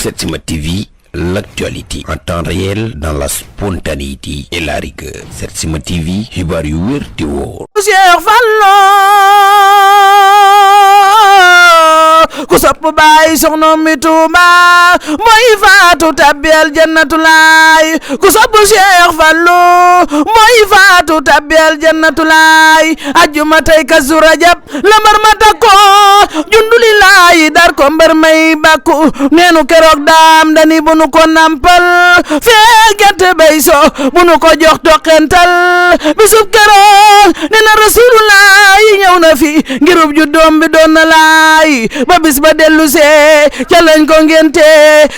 Setsima TV, l'actualité en temps réel dans la spontanéité et la rigueur. Setsima TV, xibaar yu wér te wóor. Cheikh Fallo ku sopp baay soxna mi Tuuba mooy faatu tabbiyal jannatulaay ku sopp Cheikh Fallo mooy faatu tabbiyal jannatulaay ajjuma tey Kazu Rajab la mbar ma takko jundulilaay dar ko mbar may bakku neenu keroog daam dani bu nu ko nampal fekkente bay so bu nu ko jox toqental bisub keroog nena Rasulullah ñëw na fi ngirub ju doom bi doon na laay ba bis ba dellu see ca lañ ko ngente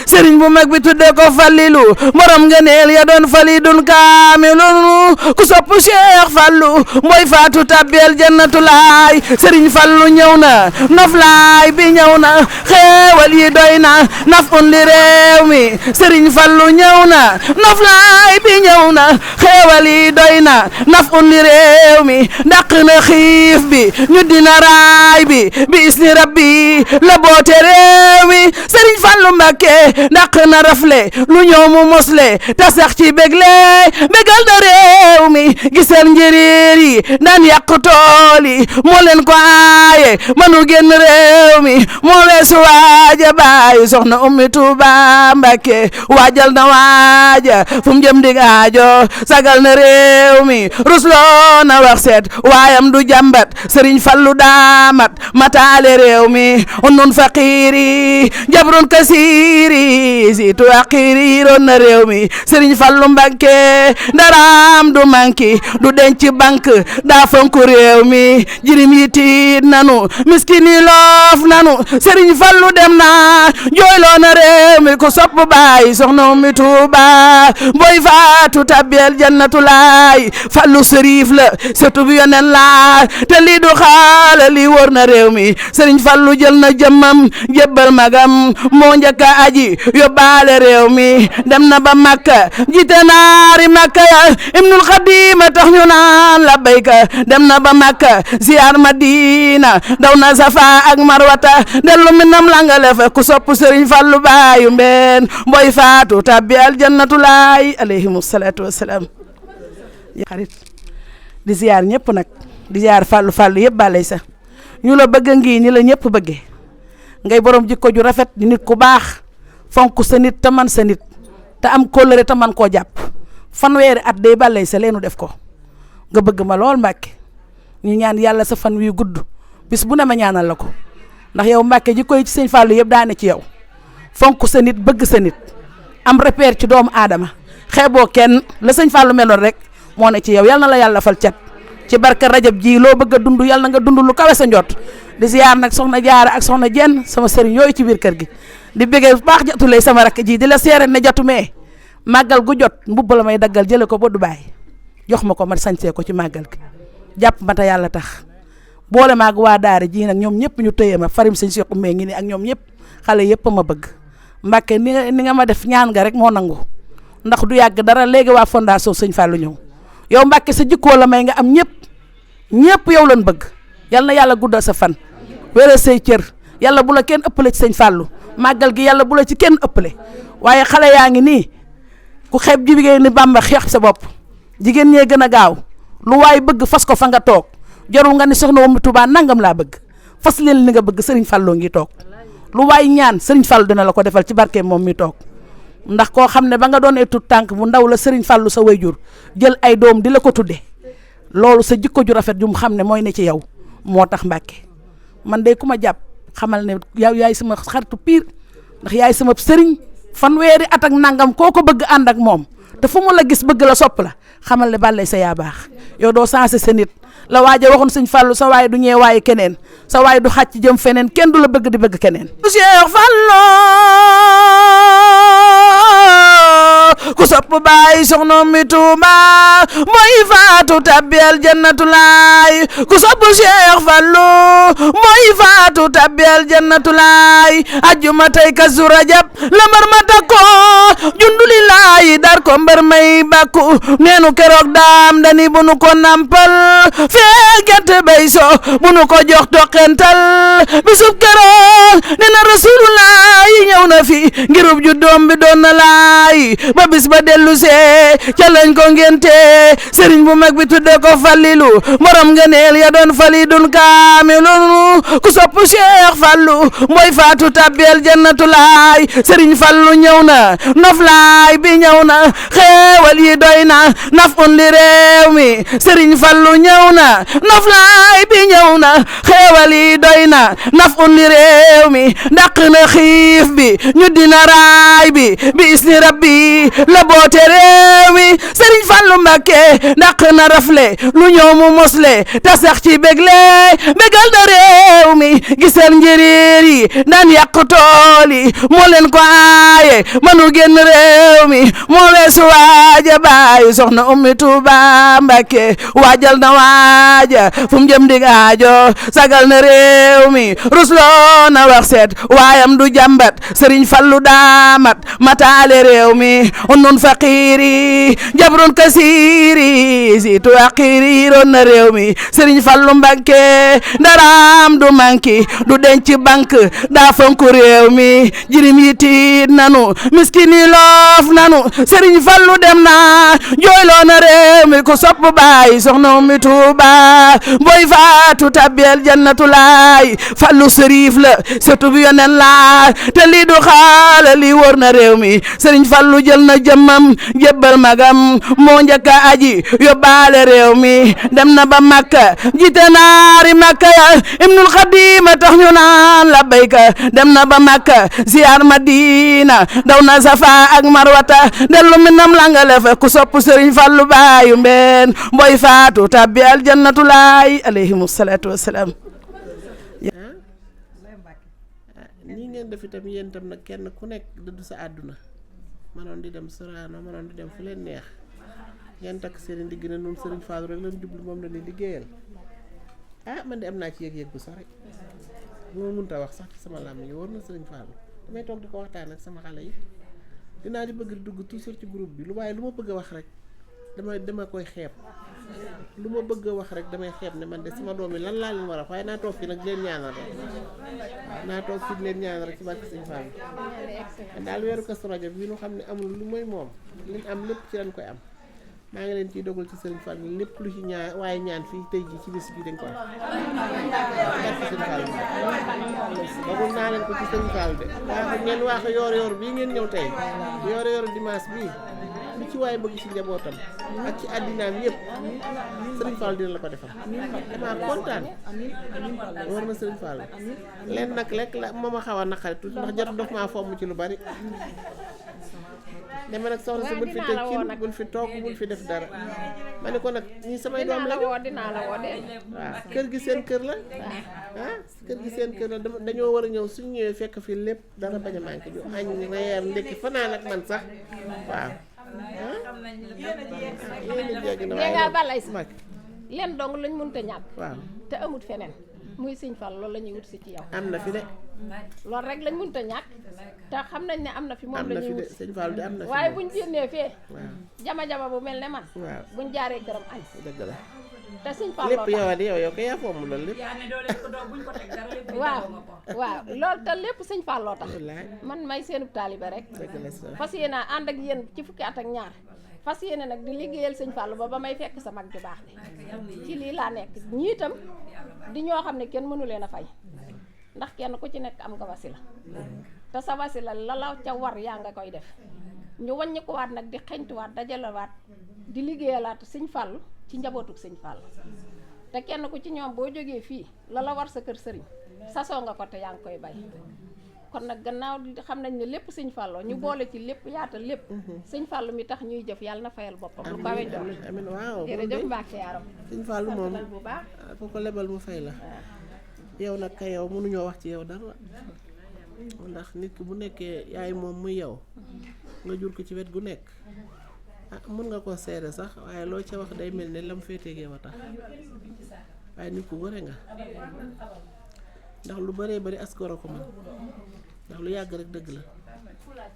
sëriñ bu mag bi tudde ko Fallilu morom ngëneel ya doon falidun kaamilun ku sopp Cheikh Fallu mooy faatu tabbiyal jannatulaay sëriñ Fallu ñëw na noflaay bi ñëw na xeewal yi doy na nafun li réew mi sëriñ Fallu ñëw na noflaay bi ñëw na xeewal yi doy na nafun li réew mi dàq na xiif bi ñu dina raay bi isni rabbi la boote réew mi sëriñ Fallu Mbàkke dàq na rafle lu ñëw mu mosle ta sax ci bégle bégal da réew mi gisal njëriñ yi daan yàq tool yi moo leen ko aaye manu génn réew mi moo weesu waaja baay soxna Ummi Tuuba Mbàkke waajal na waaja fu mu jëm dig aajo sagal na réew mi rusloo na wax seet waayam du jàmbat sëriñ Fallu daamat mataale réew mi nun faqiiri jabrun kasiiri siitu aqiiri roon na réew mi sëriñ Fallu Mbàkke daraam du manki du denc banque daa fonku réew mi jirim yi tiit nanu miskin yi loof nanu sëriñ Fallu dem na jooyloo na réew mi ku sopp baay soxna Ummi Tuuba boy faatu tabbiyal jannatulaay Fallu sërif la surtout bi yonen la te lii du xaala lii wóor na réew mi sëriñ Fallu jël na jëmmam jébbal magam moo njëkk a aji yóbbaale réew mi dem na ba Makka jiite naari Makka ya Ibnul Xadim tax ñu naan labbayka dem na ba Makka ziyaar Madina daw na Safa ak Marwata dellu minam langale fa ku sopp sëriñ Fallu baayu mbeen boy faatu tabbi aljannatulaay alayhimu salaatu wassalaam xarit di ziyaar ñëpp nag di ziyaar Fallu yëpp balay sa ñu la bëgg ngi ni la ñëpp bëggee ngay borom jikko ju rafet di nit ku baax fonk sa nit te man sa nit te am kóllëre te man koo jàpp fanweeri at day balay sa leenu def ko nga bëgg ma lool Mbàkke ñu ñaan yàlla sa fan wi gudd bis bu ne ma ñaanal la ko ndax yow Mbàkke jikko yi ci sëñ Fallu yëpp daane ci yow fonk sa nit bëgg sa nit am repère ci doomu aadama xeeboo kenn la sëñ Fallu meloon rek moo ne ci yow yal na la yàlla fal cat ci barka rajab ji loo bëgg a dund yal na nga dund lu kawe sa njot di ziyaar nag soxna Jaara ak soxna Jenn sama sëriñ yooyu ci biir kër gi di bëggee bu baax jatulay sama rakk ji di la seere ne jatu mee màggal gu jot mbubb la may daggal jële ko ba Dubaay jox ma ko ma sañsee ko ci màggal gi jàpp ma te yàlla tax boole maag waa daara ji nag ñoom ñëpp ñu tëye ma farim sëñ Cheikh Oumy ngi ni ak ñoom ñëpp xale yëpp ma bëgg Mbàkke ni nga ma def ñaan nga rek moo nangu ndax du yàgg dara léegi waa fondation sëñ Fallu ñëw yow Mbàkke sa jikkoo la may nga am ñëpp yow lañ bëgg yal na yàlla guddal sa fan wéral say cër yàlla bu la kenn ëppale ci sëñ Fallu màggal gi yàlla bu la ci kenn ëppale waaye xale yaa ngi nii ku xeeb jigéen ni Bàmba xeex sa bopp jigéen ñee gën a gaaw lu waay bëgg fas ko fa nga toog jarul nga ni soxna Ummi Tuuba nangam laa bëgg fas leen li nga bëgg sëriñ Fallu ngi toog lu waay ñaan sëriñ Fallu dina la ko defal ci barkeem moom mi toog ndax koo xam ne ba nga doon etut tànk bu ndaw la sëriñ Fallu sa wayjur jël ay doom di la ko tudde loolu sa jikko ju rafet ju mu xam ne mooy ne ci yow moo tax Mbàkke man de ku ma jàpp xamal ne yow yaay sama xaritu piir ndax yaay sama sëriñ fanweeri at ak nangam koo ko bëgg ànd ak moom te fu mu la gis bëgg la sopp la xamal ne balay sa yaa baax yow doo sensé sa nit la waaja waxoon sëñ Fallu sa waay du ñee waaye keneen sa waay du xàcc jëm feneen kenn du la bëgg di bëgg keneen Cheikh Fallu ku sopp baay baay soxna mi Tuuba mooy faatu tabbi aljannatu laay ku sopp Cheikh Fallou mooy faatu tabbi aljannatu laay ajjuma tey Kazu Rajab la mbar ma takko jundulilaay dar ko mbar may bakku neenu keroog daam dani bu nu ko nampal fee gerte bay so bu nu ko jox toqental bisub keroog nena Rasulullah ñëw na fi ngirub ju doom bi doon na laay ba bis ba dellu see ca lañ ko ngente sëriñ bu mag bi tudde ko Fallilu morom ngëneel ya doon falidun kaamilun ku sopp Cheikh Fallou mooy faatu tabbeel jannatu laay sëriñ Fallu ñëw na noflaay bi ñëw na xeewal yi doy na naf un li réew mi sëriñ Fallu ñëw na noflaay bi ñëw na xeewal yi doy na naf un li réew mi dàq na xiif bi ñu dina raay bi isni rabbi la boote réew mi sëriñ Fallu Mbakke dàq na rafle lu ñëw mu mosle ta sax ci bégle bégal na réew mi gisal njëriñ yi daan yàq tool yi moo leen ko aaye manu génn réew mi moo weesu waaja baay soxna Ummi Tuuba Mbakke waajal na waaja fu mu jëm dig aajo sagal na réew mi rusloo na wax seet waayam du jàmbat sëriñ Fallu daamat mataale réew mi nun faqiiri jabrun kasiiri siitu aqiiri roon na réew mi sëriñ Fallu Mbakke ndaraam du manki du denc banque daa fonku réew mi jirim yi tiit nanu miskin yi loof nanu sëriñ Fallu dem na jooyloo na réew mi ku sopp baay soxna Ummi Tuuba boy faatu tabbeel jannatu laay Fallu sërif la surtout bi yonen la te lii du xaala lii wóor na réew mi sëriñ Fallu jël na jëmmam jébbal magam moo njëkka aji yóbbaale réew mi dem na ba Makka jiite naari Makka ya Ibnul Xadim tax ñu naan labbayka dem na ba Makka ziyaar Madina daw na Safa ak Marwata dellu minam langale fa ku sopp sëriñ Fallu baayu mbeen boy faatu tabbi aljannatu laay alayhimu salaatu wassalaam. nii ngeen def itam yéen itam nag kenn ku nekk dëddu sa àdduna manoon di dem Sorano manoon di dem fu leen neex ngeen takk seen ndigg na noonu sëriñ Fallou rek lañ jublu moom la ñuy liggéeyal man de am naa ci yëg-yëg bu sori bu ma mënta wax sax ci sama làmmiñ yi war na sëriñ Fallou damay toog di ko waxtaan ak sama xale yi dinaa di bëgg di dugg toujours ci groupe bi waaye lu ma bëgg a wax rek dama koy xeeb lu ma bëgg a wax rek damay xeeb ne man de sama doom yi lan laa leen war a wax waaye naa toog fi nag di leen ñaanal rek waaw naa toog fi di leen ñaanal rek ci barke sëriñ Fallou daal weeru Kazu Rajab bi ñu xam ne amul lu mooy moom liñ am lépp ci lañ koy am maa ngi leen ciy dogal ci sëriñ Fallou lépp lu ci ñaan waaye ñaan fii tey ji ci bis bi dañ ko am barke sëriñ Fallou dogul naa leen ko ci sëriñ Fallou de waaye ngeen wax yoor yoor bii ngeen ñëw tey yoor yoor dimanche bii lu ci waaye bëgg ci njabootam ak ci àddinaam yëpp sëriñ Fallou dina la ko defal damaa kontaan war na sëriñ Fallou leen nag lekk la moom a xaw a naqari tuuti ndax jot dof maa fomm ci lu bari deme nag soxna si bul fi tëj cin bul fi toog bul fi def dara ma ne ko nag ñi samay doom la dinaa la woo de waaw kër gi seen kër la kër gi seen kër la dañoo war a ñëw suñ ñëwee fekk fi lépp dara bañ a manqué ñu añ reer ndekki fanaan ak man sax waaw yéen a jéggi na waaye balay si mag leen dong lañ mënta ñàkk waaw te amut feneen muy sëñ Fall loolu la ñuy wut si ci yow am na fi de loolu rek lañ mënta ñàkk te xam nañ ne am na fi moom la ñuy wut sëñ Fall de am na fi waaye buñ génnee fee waaw jama-jama bu mel ne man waaw buñ jaaree këram añ dëgg la te sëñ Fall lépp yow a di yow ko yaa fomm loolu lépp waaw loolu te lépp sëñ Fall loo tax wallaay man may seenub taalibe rek dëgg la sa fas yéene ànd ak yéen ci fukki at ak ñaar fas yéene nag di liggéeyal sëñ Fall ba may fekk sa mag ju baax bi ci lii laa nekk ñii itam di ñoo xam ne kenn mënu leen a fay ndax kenn ku ci nekk am nga wasila te sa wasila la ca war yaa nga koy def ñu wàññi ko waat nag di xeñtuwaat dajalewaat di liggéeyalaat sëñ Fall ci njabootuk sëñ Fall te kenn ku ci ñoom boo jógee fii la war sa kër sëriñ sasoo nga ko te yaa ngi koy bay kon nag gannaaw xam nañ ne lépp sëñ Fallu ñu boole ci lépp yaatal lépp sëñ Fallu mi tax ñuy jëf yàlla na fayal boppam lu kawe jox amiin waaw jërëjëf Mbacke Yaram sëñ Fallu moom bu baax ku ko lebal mu fay la yow nag ka yow mënuñoo wax ci yow dara ndax nit ki bu nekkee yaay moom muy yow nga jur ko ci wet gu nekk mun nga koo seede sax waaye loo ca wax day mel ne lam féeteegee wa tax waaye nit ku gore nga ndax lu bëree bëri askoro ko man ndax lu yàgg rek dëgg la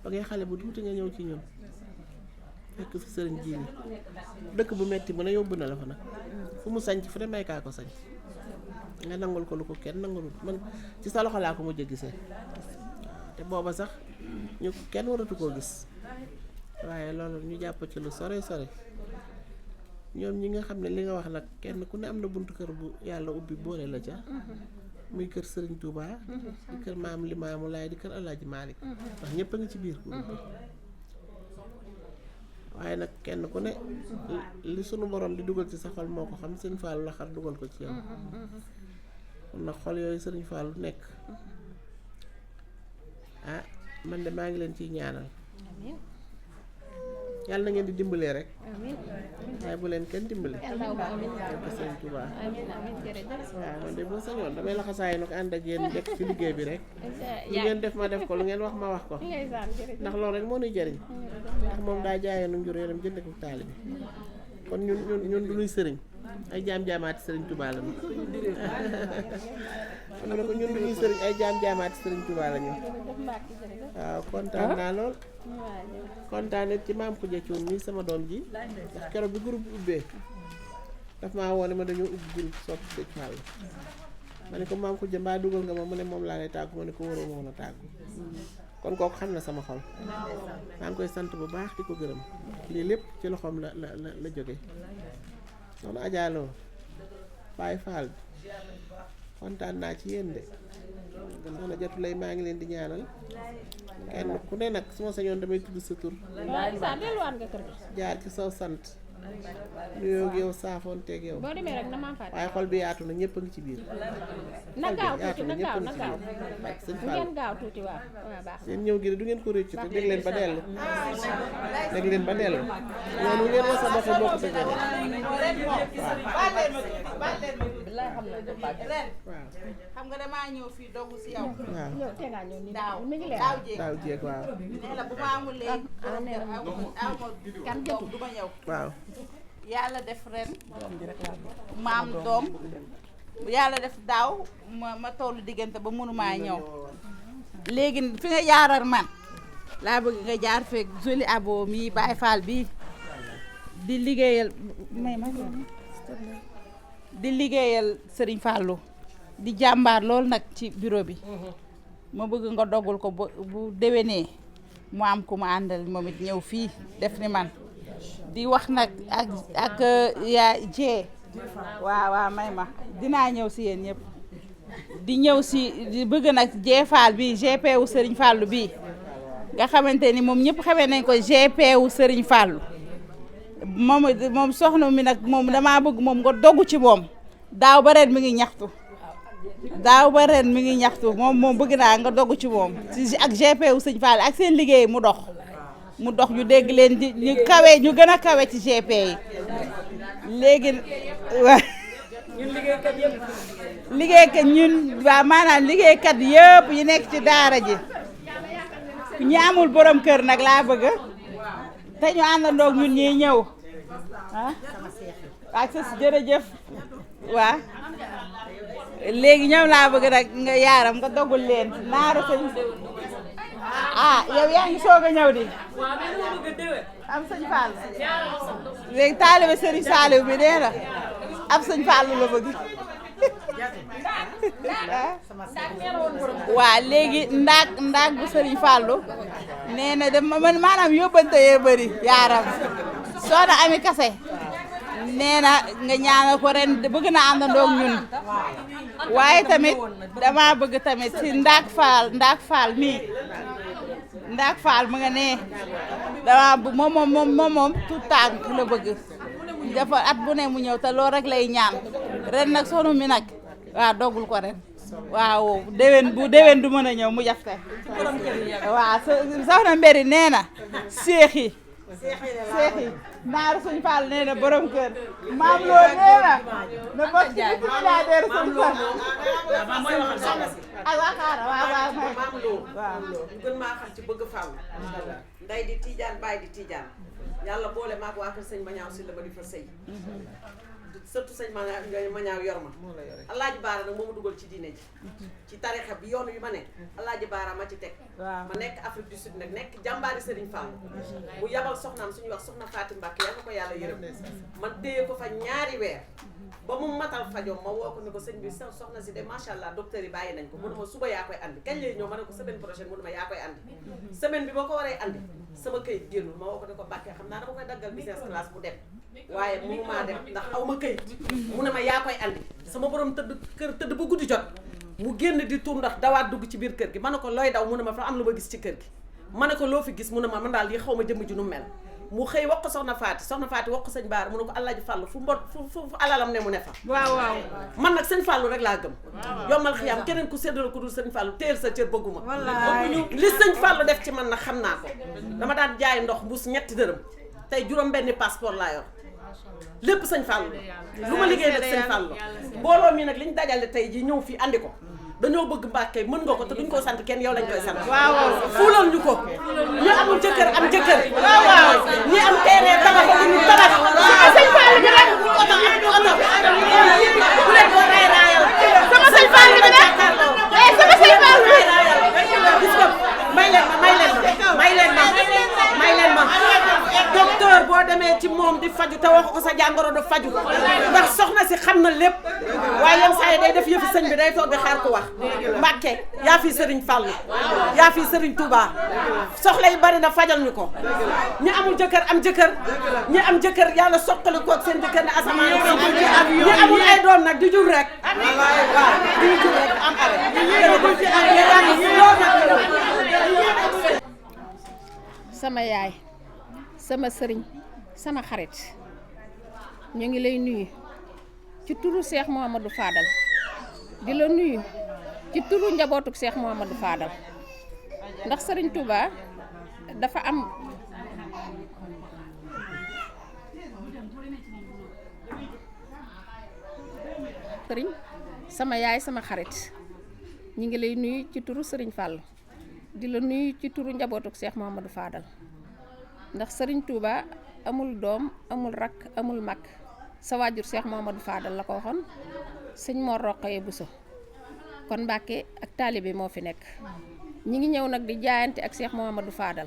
ba ngay xale bu tuuti nga ñëw ci ñun fekk fi sëriñ ji ni dëkk bu metti mu ne yóbbu na la fa nag fu mu sañc fu ne may kaa ko sañ nga nangul ko lu ko kenn nangulul man ci sa loxo laa ko mujj gisee te booba sax ñu kenn waratu koo gis waaye loolu ñu jàpp ci lu sore sore ñoom ñi nga xam ne li nga wax nag kenn ku ne am na buntu kër bu yàlla ubbi boole la ca muy kër Serigne Touba di kër maam Limaamu Laay di kër Alaaji Maalik ndax ñëpp a ngi ci biir groupe bi waaye nag kenn ku ne li sunu borom di dugal ci sa xol moo ko xam Serigne Fallou la xar dugal ko ci yow kon nag xol yooyu Serigne Fallou nekk ah man de maa ngi leen ciy ñaanal yàlla na ngeen di dimbalee rek waaye bu leen kenn dimbale ko Serigne Touba waaw man de boo sañoon damay laxasaay nag ànd ak yéen nekk ci liggéey bi rek lu ngeen def ma def ko lu ngeen wax ma wax ko ndax loolu rek moo nuy jëriñ ndax moom daa jaayee nu njur yoonam jënd ko taalibe kon ñun du nuy sëriñ ay jaam-jaamaati Serigne Touba la ñu xam ne ko ñun du ñuy sëriñ ay jaam-jaamaati Serigne Touba la ñu waaw kontaan naa lool kontaan it ci maam Khoudia Thioune nii sama doom ji ndax keroog bi groupe bi ubbee daf maa woone ma dañoo ubbi groupe sopp Sëñ Fall ma ne ko maam Khoudia mbaa dugal nga ma mu ne moom laa lay tàggu ma ne ko waroo ma woon a tàggu kon kooku xam na sama xol maa ngi koy sant bu baax di ko gërëm lii lépp ci loxoom la jóge soxna Adja Lo Baye Fall kontaan naa ci yéen de soxna Jatu Lay maa ngi leen di ñaanal kenn ku ne nag su ma sañoon damay tudd sa tur jaar ci saw sant nuyoo ak yow saafoonteeg yow boo demee rek na maa fàtte waaye xol bi yaatu na ñëpp a ngi ci biir na gaaw tuuti na gaaw na gaaw sëñ bu Fall ngeen gaaw tuuti waaw waaw baax seen ñëw gi de du ngeen ko réccu te dégg leen ba dellu dégg leen ba dellu noonu ngeen war sa doxe bokk te gën waaw xam nga damaa ñëw fii dogu si yow. waaw ñëw te ngaa ñëw nii daaw mi ngi leer daaw jéeg daaw jéeg waaw nee na bu ma amulee kan doom du ma ñëw. waaw yàlla def ren ma am doom yàlla def daaw ma tollu diggante ba mënumaa ñëw léegi fi nga jaaral man laa bëgg nga jaar fekk joli abo mi Baye Fall bi di liggéeyal di liggéeyal Serigne Fallou di jàmbaar lool nag ci bureau bi ma bëgg nga doggul ko bu déwénee mu am ku ma àndal moom it ñëw fii def ni man di wax nag ak yaa jee waaw may ma dinaa ñëw si yéen ñëpp di ñëw si di bëgg nag jee Fall bi GP wu Serigne Fallou bi nga xamante ni moom ñëpp xamee nañ ko GP wu Serigne Fallou moom soxna mi nag moom damaa bëgg moom nga dogu ci moom daaw ba ren mi ngi ñaxtu moom bëgg naa nga dogu ci moom si ak GP wu Serigne Fallou ak seen liggéey mu dox ñu dégg leen di ñu kawe ñu gën a kawe ci GP yi léegi waa liggéeykat ñun waa maanaam liggéeykat yëpp yi nekk ci daara ji ñi amul borom kër nag laa bëgg te ñu àndandoog ñun ñuy ñëw ah ak sa jërëjëf waa léegi ñoom laa bëgg nag nga yaaram nga dogul leen naaru sëñ yow yaa ngi soog a ñëw di am sëñ Fall léegi taalibe sëriñ Saliou bi nee na ab sëñ Fall la bëgg waa léegi ndaag bu sëriñ Fallou nee na de man maanaam yóbbante yee bëri yaaram soxna Ami Kase nee na nga ñaanal ko ren bëgg na àndandoog ñun waaye tamit dama bëgg tamit ci ndaag Fall mii ndaag Fall mu nga nee dama bëgg moom tout tànk la bëgg dafa at bu ne mu ñëw te loolu rek lay ñaan ren nag sonu mi nag waaw doggul ko ren waaw déwén du mën a ñëw mu jafte waaw soxna Mbéri nee na séex yi seex yi naaru suñ Fall nee na borom kër maam loo nee na bokk ci milliardaire suñ Fall ak waa xaara waaw maam loo ñu gën maa xam ci bëgg Fall nday di Tidiane baay di Tidiane yàlla boole maag waa kër sëñ Mañaaw si la ma di fa sëy surtout sëñ Mañaaw yor ma Alaaji Baara nag moo ma dugal ci diine ji ci tarixa bi yoonu yu ma nekk Alaaji Baara ma ci teg ma nekk Afrique du Sud nag nekk jàmbaari Serigne Fall mu yabal soxnaam suñuy wax soxna Fatim Mbacke yal na ko yàlla yërëm man téye ko fa ñaari weer ba mu matal fajoom ma woo ko ne ko sëñ bi soxna si de macha allah docteur yi bàyyi nañ ko mu ne ma suba yaa koy andi kañ lay ñëw ma ne ko semaine prochaine mu ne ma yaa koy andi semaine bi boo ko waree andi sama këyit génnul ma woo ko ne ko Mbacke xam naa dama koy daggal business class bu dem waaye mënu maa dem ndax aw ma këyit mu ne ma yaa koy andi sama borom tëdd ba guddi jot mu génn di tur ndax dawaat dugg ci biir kër gi ma ne ko looy daw mu ne ma fa am lu ma gis ci kër gi ma ne ko loo fi gis mu ne ma man daal yi xaw ma jëmm ji nu mel mu xëy wax ko soxna Faati wax ko sëñ Baara mu ne ko Alaaji Fàllu fu alalam ne mu ne fa waaw man nag sëñ Fàllu rek laa gëm yombal xiyam keneen ku séddale ku dul sëñ Fàllu téel sa cër bëgguma li sëñ Fàllu def ci man nag xam naa ko dama daan jaay ndox mbuus 3 dërëm tey juróom benni passeport laa yor lépp sëñ Fàllu lu ma liggéey nag sëñ Fàllu mbooloo mi nag li ñu dajale tey ji ñëw fii andi ko dañoo bëgg Mbàkke mën nga ko te duñ ko sant kenn yow lañ koy sant fuulal ñu ko ñi amul jëkkër am jëkkër ñi am terrain tabax ko ñu tabax sëñ Fàllu bi rek oto bu leen ko ray raayal sama sëñ Fàllu bi rek sama sëñ Fàllu gis nga may leen ma docteur boo demee ci moom di faju te wax ko sa jàngoro du faju ndax soxna si xam na lépp waaye yenn saa yi day def yëfi sëñ bi day toog di xaar ko wax Mbàkke yaa fi sëriñ Fallu yaa fi sëriñ Touba soxla yi bari na fajal ñu ko ñi amul jëkkër am jëkkër ñi am jëkkër yàlla soqali koog seen jëkkër ne asamaan ñi amul ay doom nag di jur rek waaw di jur rek am sama yaay sama sëriñ sama xarit ñu ngi lay nuyu ci turu Cheikh Mouhamadou Fadal di la nuyu ci turu njabootuk Cheikh Mouhamadou Fadal ndax sëriñ Touba dafa am sëriñ sama yaay sama xarit ñu ngi lay nuyu ci turu sëriñ Fall di la nuyu ci turu njabootuk Cheikh Mouhamadou Fadal ndax sëriñ Touba amul doom amul rakk amul mag sa waajur Cheikh Mouhamadou Fadal la ko waxoon sëñ Mor Roqaye Bousso kon Mbàkke ak taalibe moo fi nekk ñi ngi ñëw nag di jaayante ak Cheikh Mouhamadou Fadal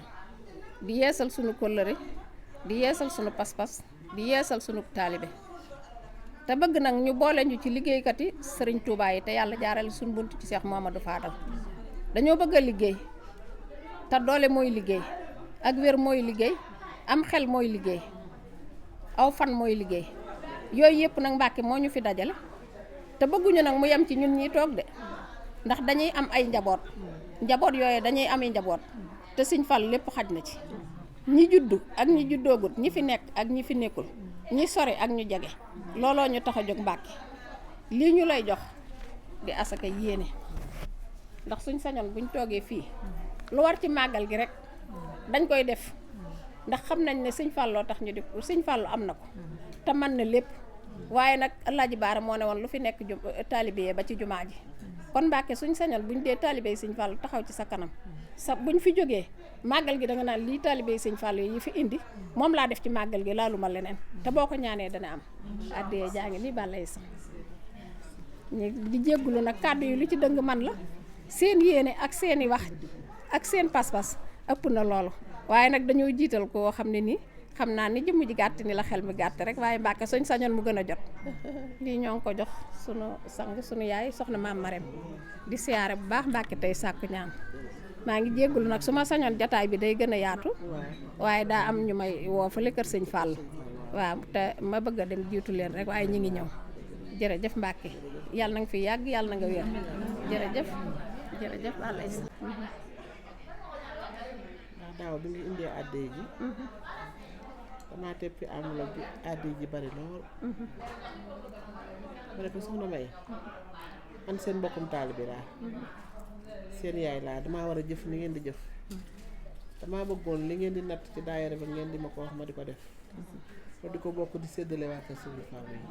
di yeesal sunu kóllëre di yeesal sunu pas-pas di yeesal sunu taalibe te bëgg nag ñu boole ñu ci liggéeykat yi sëriñ Touba yi te yàlla jaarale suñu bunt ci Cheikh Mouhamadou Fadal dañoo bëgg a liggéey te doole mooy liggéey ak wér mooy liggéey am xel mooy liggéey aw fan mooy liggéey yooyu yëpp nag Mbàkke moo ñu fi dajale te bëgguñu nag mu yem ci ñun ñi toog de ndax dañuy am ay njaboot yooyu dañuy ami njaboot te Sëñ Fall lépp xaj na ci ñi juddu ak ñi juddoogut ñi fi nekk ak ñi fi nekkul ñi sori ak ñu jege looloo ñu tax a jóg Mbàkke lii ñu lay jox di asaka yéene ndax suñ sañoon buñ toogee fii lu war ci màggal gi rek dañ koy def ndax xam nañ ne Sëñ Falloo tax ñu di Sëñ Fallu am na ko te mën na lépp waaye nag Alaaji Baara moo ne woon lu fi nekk taalibe ba ci jumaa ji kon Mbàkke suñ sañoon buñ dee taalibe Sëñ Fallu taxaw ci sa kanam sa buñ fi jógee màggal gi da nga naan lii taalibe Sëñ Fallu yi fi indi moom laa def ci màggal gi laalu ma leneen te boo ko ñaanee dana am addee jaa ngi nii bàllay sax ñu di jéggulu nag kàddu yi lu ci dëng man la seen yéene ak seeni wax ak seen pas-pas ëpp na loolu waaye nag dañoo jiital koo xam ne nii xam naa ni jëmm ji gàtt ni la xel mi gàtt rek waaye Mbàkke suñ sañoon mu gën a jot lii ñoo ngi ko jox sunu sang sunu yaay soxna maam Marème di siyaare bu baax Mbàkke tey sàkku ñaan maa ngi jéggulu nag su ma sañoon jataay bi day gën a yaatu waaye daa am ñu may woo fële kër Sëñ Fall waaw te ma bëgg a dem jiitu leen rek waaye ñi ngi ñëw jërëjëf Mbàkke yàlla na nga fi yàgg yàlla na nga wér jërëjëf wàllay daaw bi nga indee àddee ji damaa teppi enveloppe bi àddee ji bari lool ma ne ko soxna May man seen mbokkum taalibe laa seen yaay laa damaa war a jëf ni ngeen di jëf damaa bëggoon li ngeen di natt ci daayira ba ngeen di ma ko wax ma di ko def ma di ko bokk di séddale waa kër Serigne Fallou yi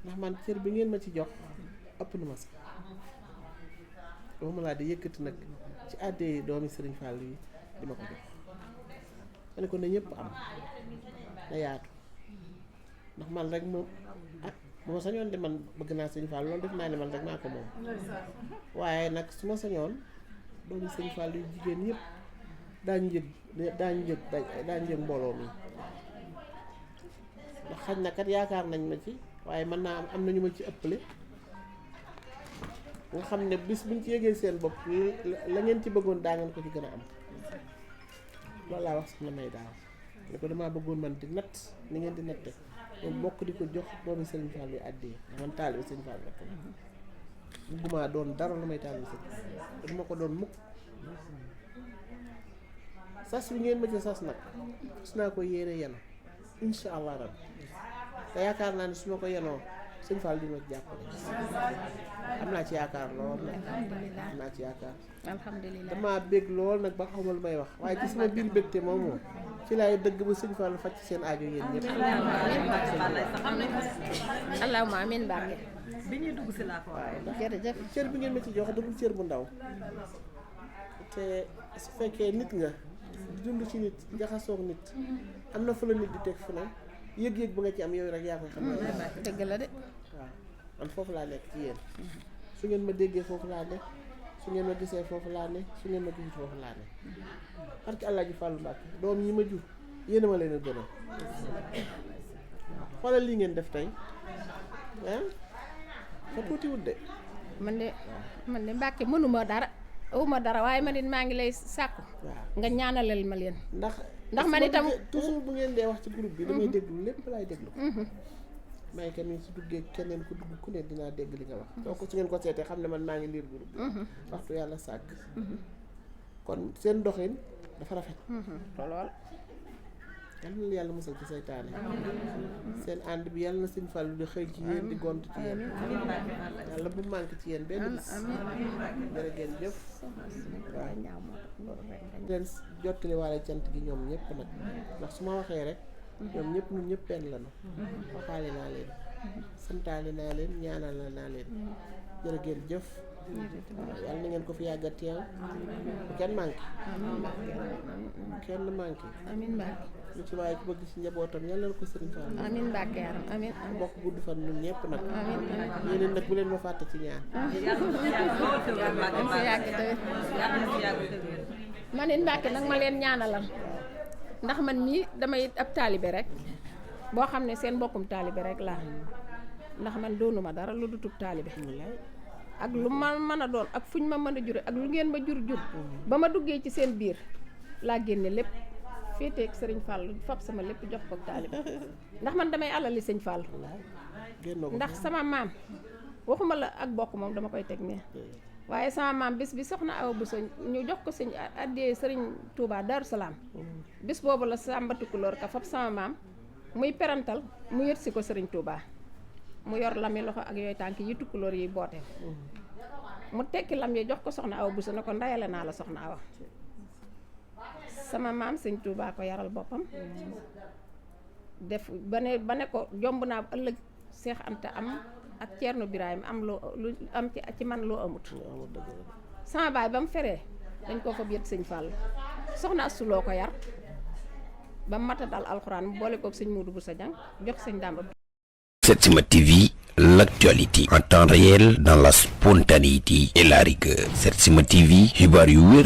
ndax man cër bi ngeen ma ci jox ëpp na ma sax waxuma laa di yëkkati nag ci àddee doomi Serigne Fallou yi di ma ko jox ma ne ko ne ñëpp am na yaatu ndax man rek moom bu ma sañoon de man bëgg naa Serigne Fallou loolu def naa ne man rek maa ko moom waaye nag su ma sañoon doomi Serigne Fallou yu jigéen yëpp daañu yëg mbooloo mi ndax xaj na kat yaakaar nañ ma ci waaye mën naa am nañu ma ci ëppale nga xam ne bis buñ ci yëgee seen bopp la ngeen ci bëggoon daa ngeen ko ci gën a am loolu laa wax soxna May daaw ne ko damaa bëggoon man di natt ni ngeen di natte moom bokk di ko jox doomi Serigne Fallou yi àddee ndax man taalibe Serigne Fallou rek bugguma doon dara lu may taalibe Serigne Fallou duma ko doon mukk sas bi ngeen ma ci sas nag su naa ko yéene yenu insha allah rabbi te yaakaar naa ne su ma ko yenoo Sëñ Fall dina ci jàppale am naa ci yaakaar lool nag am naa ci yaakaar alhamdulilah damaa bég lool nag ba xawma lu may wax waaye ci sama biir bégte moom ci laay dëgg ba Sëñ Fall faj ci seen aajo yéen ñëpp allahumma amin barke bi ñuy dugg si laa ko waaw jërëjëf cër bi ngeen ma ci jox dugul cër bu ndaw te su fekkee nit nga di dund ci nit jaxasoog nit am na fu la nit di teg fu ne yëg-yëg bu nga ci am yow rek yaa koy xam ne dëgg la de waaw man foofu laa nekk ci yéen su ngeen ma déggee foofu laa ne su ngeen ma gisee foofu laa ne su ngeen ma gisee foofu laa ne parce que Alaaji Fàllu Mbàkke doom ñi ma jur yéen a ma leen a gënal waaw xoolal lii ngeen def tey ah fa tuuti wut de man de Mbàkke mënuma dara awuma dara waaye man it maa ngi lay sàkku waaw nga ñaanalal ma leen ndax man itam toujours bu ngeen dee wax ci groupe bi damay déglu lépp laay déglu may ka ni su duggee keneen ku dugg ku ne dinaa dégg li nga wax donc su ngeen ko seetee xam ne man maa ngi liir groupe bi waxtu yàlla sàkk kon seen doxin dafa rafet lool yal na yàlla musal ci saytaane seen ànd bi yàlla na Sëñ Fallu di xëy ci yéen di gont ci yéen yàlla bu manqué ci yéen benn bis jërë ngeen jëf waaw leen jottali waale cant gi ñoom ñëpp nag ndax su ma waxee rek ñoom ñëpp ñun ñëpp benn lañu waxaale naa leen santaale naa leen ñaanal naa leen jërë ngeen jëf yàlla na ngeen ko fi yàgga teew bu kenn manqué kenn manqué amin Mbàkke lu ci waaye ku bëgg ci njabootam yàlla na ko Sëriñ Fall amin Mbàkke yaram amin bokk gudd fan ñun ñëpp nag yéen nag bu leen ma fàtte ci ñaan man it Mbàkke nag ma leen ñaanalal ndax man mii damay ab taalibe rek boo xam ne seen mbokkum taalibe rek laa ndax man doonuma dara lu dutub taalibe ak lu ma mën a doon ak fuñ ma mën a jure ak lu ngeen ma jur ba ma duggee ci seen biir laa génne lépp féeteeg Sëriñ Fall fab sama lépp jox ko taalibe ndax man damay alali Sëñ Fall ndax sama maam waxuma la ak bokk moom dama koy teg ne waaye sama maam bis bi soxna Awa Bousso ñu jox ko sëñ addee Sëriñ Touba Darou Salaam bis boobu la Samba Tukulóor ka fab sama maam muy perantal mu yët si ko Sëriñ Touba mu yor lami loxo ak yooyu tànk yi Tukulóor yi boote mu tekki lam yi jox ko soxna Awa Bousso ne ko ndayale naa la soxna Awa sama maam Sëñ Touba ko yaral boppam def ba ne ko jomb naa ëllëg Seex Anta am ak Ceerno Birahim am loo lu am ci man loo amut sama baay ba mu feree dañ koo fa yët Sëñ Fall soxna Astu Lo ko yar ba mu mata dal alxuraan mu boole kook Sëñ Muudu Busa Jang jox Sëñ Dàmba. Setsima TV, l'actualité en temps réel dans la spontanéité et la rigueur. Setsima TV, xibaar yu wér